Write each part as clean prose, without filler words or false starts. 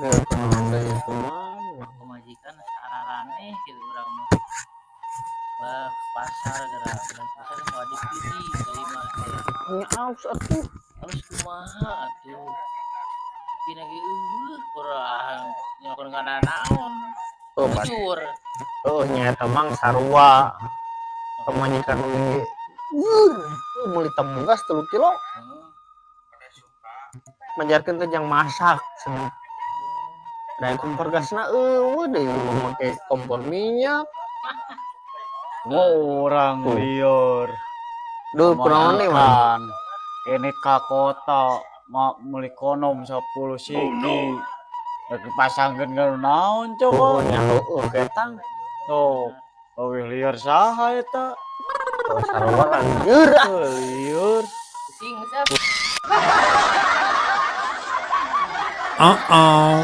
Pamajikan sararaneh gitu urang mah. Bah, pasar geura, dan pasar moal dipilih ka imah teh. Nya aus atuh. Harus kumaha atuh. Dina ge eueuh kurang nyakeun kana naon. Oh, bat. Jujur. Oh, nya eta mang sarua. Pamajikan ge. Meuli gas 3 kilo. Majarkeun teh jang masak cenah. Da kompor gasna eueuh deui make kompor minyak. Orang liur. Duh, kunaon nih, Mang? Ini ka kota ma meuli konom 10 siki. Oh, no. Rek dipasangkeun ka naon coba? Oh, nya heueuh ketang. Tuh, leuwih lieur saha eta? Oh, sarua anjir. Lieur. Pusing sap. Uh-oh.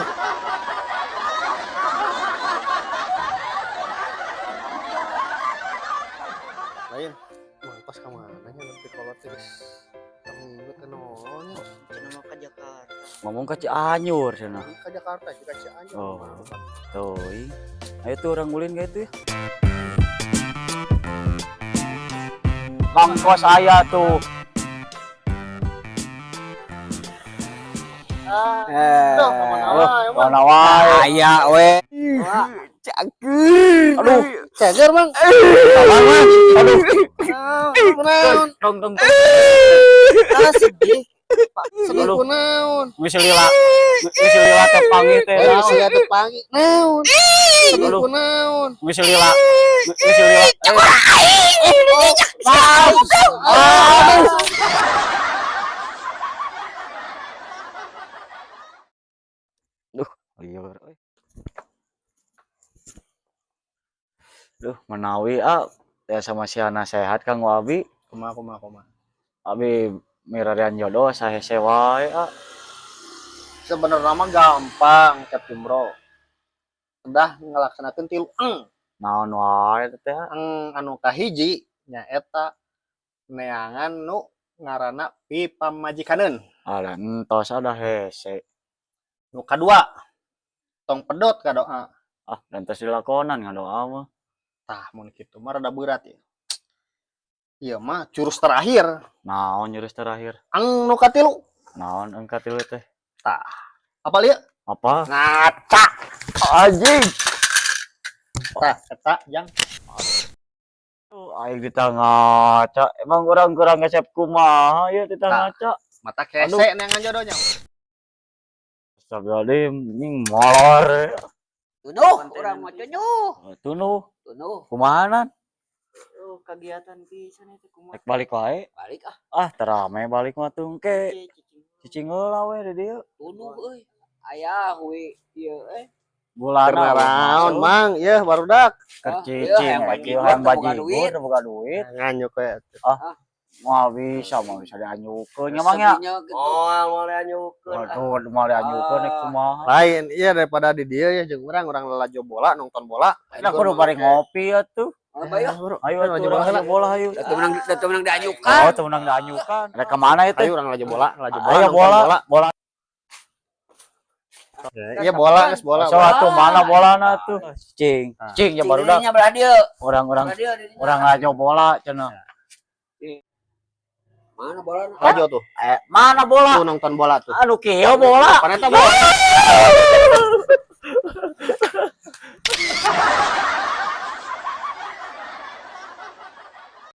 Lain, mangkos ka mana nya nepi kolot teh geus saminggu teh naon nya. Cenah mah ka Jakarta. Ngomong ka Cianjur cenah. Ka Jakarta ka Cianjur. Oh. Tuh, ayo tuh orang ulin ka itu ya. Mangkos aya tuh. Mana wae. Aya we. Cager. Aduh, cager, Bang. Bang, aduh. Naon? Tong tong. Ah, sedih. Sedih kunaon? Geus lila. Geus lila teh panggih teh. Geus lila teh panggih. Naon? Sedih kunaon? Geus lila. Geus lila. Duh, lieur euy. Duh, menawi ah ya sama si anak sehat Kang Abi. Kumaha kumaha kumaha. Abi mirarian jodoh sahese wae ah. Sebenarnya mah gampang Cap Jumro. Udah ngelaksanakeun tilu eng. Naon wae teh? Eng anu kahiji nyaeta neangan nu ngaranna pipamajikaneun. Alah entos ada hese. Nu kadua tong pedot ka doa. Ah, dan tos dilakonan ngadoa mah. Tah mun kitu mah rada berat ya. Ieu mah jurus terakhir. Naon jurus terakhir? Eng nu katilu. Naon eng katilu teh? Tah. Apa lieu? Apa? Ngaca. Anjing. Tah eta jang. Tuh aing ditangaca. Emang urang kurang ngesep kumaha ieu ditangaca. Mata kese neangan jodohnya. Astagfirullahaladzim, nying molor. Tunuh, urang mah tunuh. Tunuh. Tunuh. Kumaha nan? Oh, kegiatan pisan eta kumaha. Rek balik wae. Balik ah. Ah, terame balik mah tungke. Cicing heula we di dieu. Tunuh euy. Aya we ieu euy. Bulana naon, Mang? Ieu barudak. Keur cicing, ieu hayang bajigur boga duit. Nganyuk we. Ah, moal bisa, moal bisa dianyukeun nya Mang ya. Moal moal dianyukeun. Waduh, moal dianyukeun rek kumaha. Lain, iya daripada di dieu ya jeung urang urang lalajo bola nonton bola. Nah, kudu bari ngopi atuh. Ayo, ayo atuh urang lalajo bola ayo. Teu menang dianyukan. Oh, teu menang dianyukan. Rek ka mana itu? Ayo urang lalajo bola, lalajo bola. Ayo bola, bola. Iya bola, geus bola. So atuh mana bolana tuh? Cing, cing ya barudak. Orang-orang urang lalajo bola cenah. Mana bola? Lalajo tuh. Mana bola? Tuh nonton bola tuh. Aduh kieu bola. Paneta bola.